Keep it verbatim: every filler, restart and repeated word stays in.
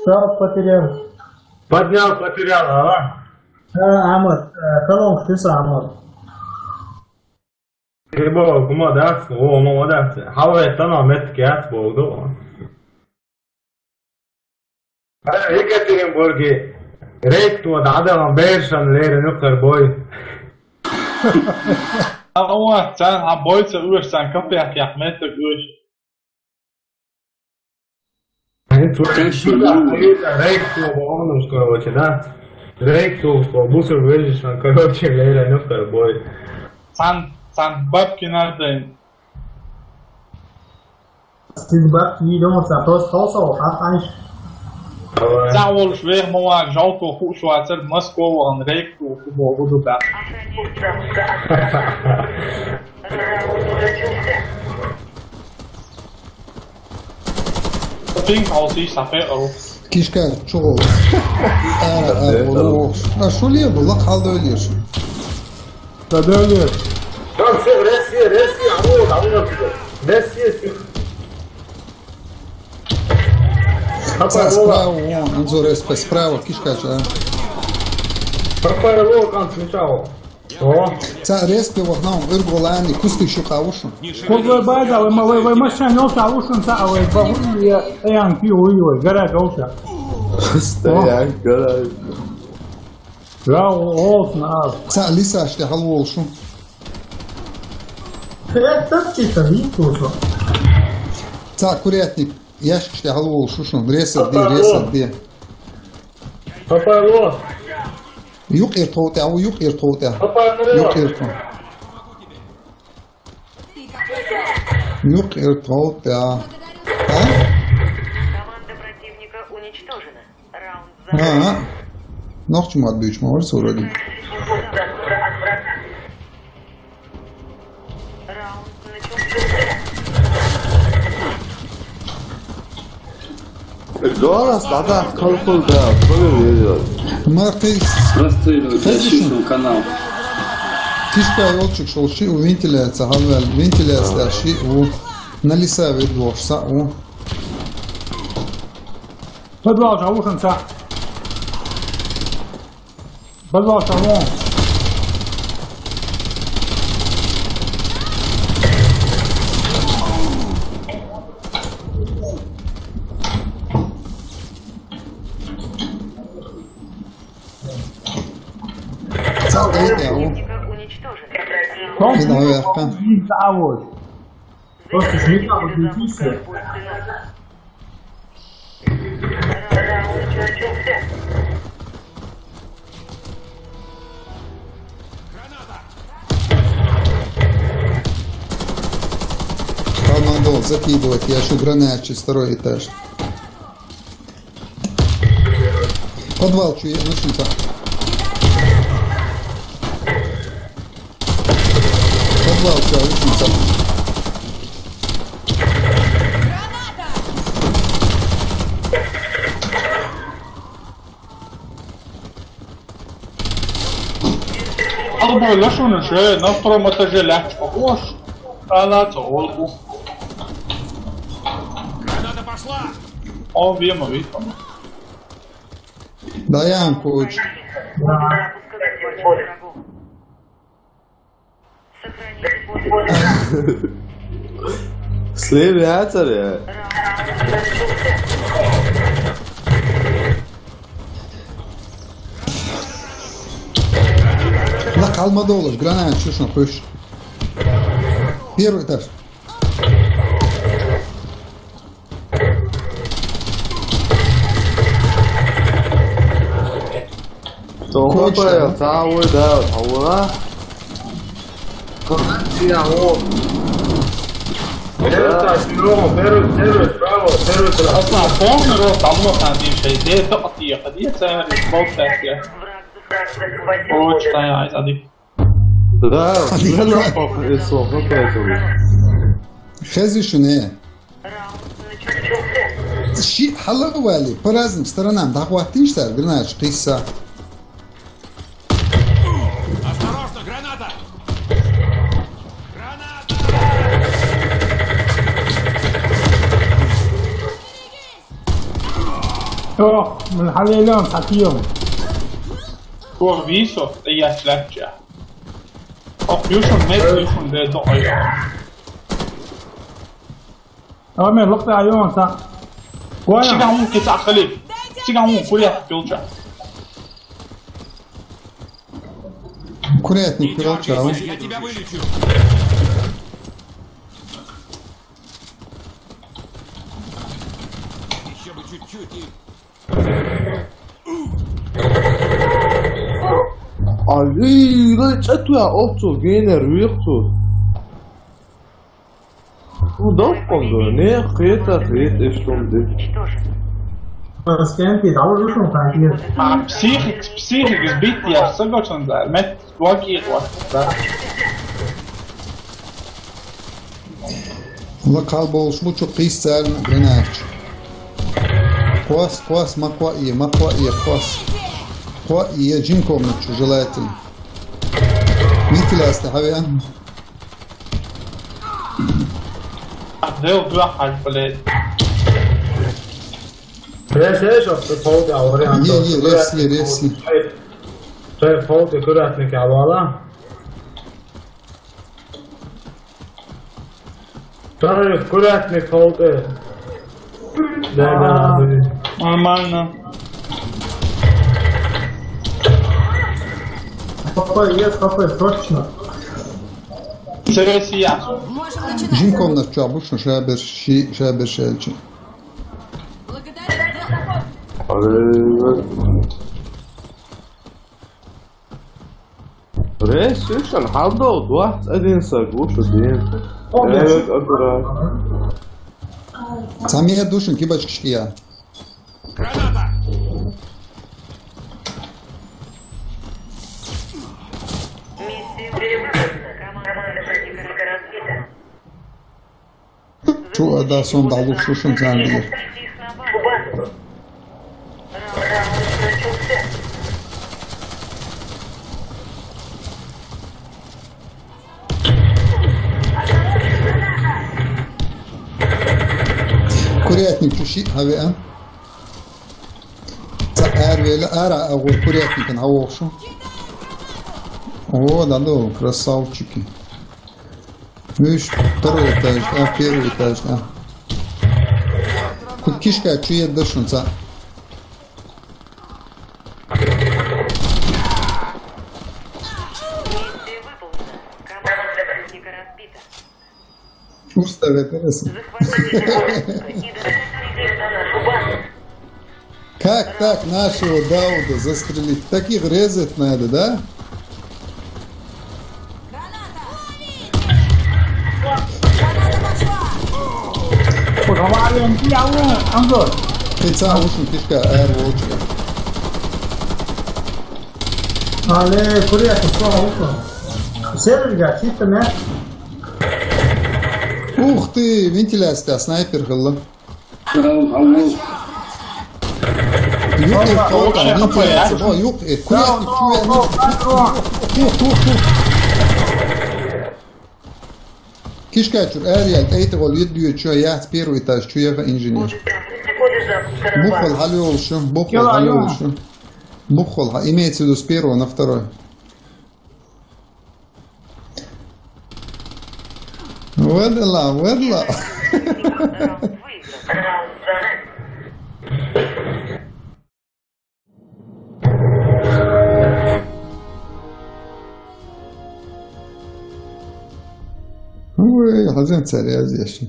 Сразу потерял. Поднял, потерял, а? Э, Амур, э, колонка, ты сам, Амур. Ты был, кума, да? О, молодец. Хавай, это на мет кят, Бог, да? Екатеринбурги рейд туа дадалан бершан лерен укар бой. Ава, цан, а бойца уаш, цан капяк як метр уаш. Они твои Конечно, сюда, ну. Рейд туа бонус, короче, да? Рейд туа, бусур вежишан, короче, лерен укар бой. Цан, цан бабки надо. Сиз бакъ йийдон ца просто толсо, а, ай. Давай. Цаъ волуш вех ма ван, жовту хуш вацар, Москова, ан рейк ту, ту богу ду да. Пинг алсиш сапе ау. Кишка, чугу. А, а, болу. А, шулия была, халда өлеш. Подожди. Там все, резкие, резкие, а вот, а вот. Резкие, все. Ца, справа, вон, Анзор, СП, справа, кишка, а. Папа, лоу, там сначала. О. Ца, респе, вот, нам, Иргулани, кусты щука, ушу. Куглы байда, вы, вы, вы, машина, ну, та, ушу, та, вы, вы, я, я, я, я, я, гараж, ушу. Стояк, гараж. Ца лисаш тӀе хьалаволуш ву. Хрен тапчи ца вин куржо. Ца курятник ящикаш тӀе хьалаволуш ву шун. Ресат де, ресат де. Папало. Юкъера тхов тӀе ву, юкъера тхов тӀе. Папа, Андрей. Юкъера тхов. Юкъера тхов тӀе. А? Команда противника уничтожена. Раунд А, а. Нохчи мад бич ма варс вроде. Дора, да, да, колхоз, да, колхоз. Маркиз. Здравствуйте, Хезишин. Канал. Кишка ёлчик шолши у вентиляция, хавел вентиляция ши у на леса ведло са у. Подвал, Шавушин, ца. Подвал, Шавушин. Ца, дайте, а он. Уничтожен. Просто смешно, вот здесь. Надо закидывать, я ищу гранатчик, второй этаж. Подвал чує, лишенця. Подвал чує, лишенця. Албо лашуна ше, на втором этаже ляч. Ош. Ала то олбу. Граната пошла! О, вема, вема. Даянкович. Слева, царя. На, калма долаш, гранат, что ж он хочешь? Первый этаж. Точно. Та ой, да, та ура. Первый этаж, Серёга, первый, первый, справа, первый этаж. Аслан, помню, Рос, давно там день шесть, где-то отъехать, где-то, вот так я. Очень, да, я, я, Да, я лапа присох, ну поэтому. Хезишуне. Ши хьалавали, по разным сторонам, да хватишь, сар, гранач, киса. Осторожно, граната! Граната! Ох, мин хьалелон, хьатиён. Кор висо, тӀе яц лачча. Ох, юшун мет, юшун бе доӀой. Ами, лукъ айён са. Гоя. Чигамун кица хали. Чигамун курят пилча. Курятник пилча. Я тебя вылечу. Еще бы чуть-чуть и Али, ла чатуя овцу генер вирцу. Ну, да, кондо, не, хета, хет, эштон де. Скенти, да, уже шум, так, нет. А психик, психик сбит, я согласен, да, мет блокировать, да. Ла кхалболуш бу чу кхийсцарна гранатчу. Кхос, кхос, ма кхоъе, ма кхоъе, кхос. Кхоъе, жимкомнат чу желательно. Митиляста хьавеа. Дел дуахьаш, блядь. Ресеш, а ты полка, а вариант. Е, е, рес, е, рес. Ты полка, аккуратненько, а вала. Тарик, аккуратный, холды. Да, да, да. Нормально. Х П, есть Х П, срочно. Срочно. Жимкомнат чу бу шун шабер ши, шабер шелчи. Благодарю. Ресешан, хьалдо, дуахц один саг, лучше дин. Эвек аккуратно. Самия душин кибачкишкия. Миссия выполнена. Команда противника разбита. Чу ада сон далу шушун зандир. Курятник чуши хаве а? Ца ар вела ара агур курятникин хавохшу. О, да, да, красавчики. Видишь, второй этаж, а, первый этаж, а. Кут кишка, чуя дышунца. Миссия выполнена. Команда противника разбита. Уставе переса. Захватите лидерство и доставите их на нашу базу. Как так нашего Дауда застрелить? Таких резать надо, да? Поговариваем, я вон, Ангор. Ты сам лучше кишка, аэр волчка. Але, курятник, что, что? Сервер, чисто мяч. Ух ты, вентиляция, снайпер хилла. Юкъ, юкъ, юкъ, юкъ, юкъ. Кишка чур, ариал, эйта гол, юд, юд, чуя, яц, первый этаж, чуя, инженер. Бухал, халёл, шу, бухал, халёл, шу. Бухал, ха, имеется в виду с первого на второй. Ведла, ведла. Ой, хазен царь, я здесь.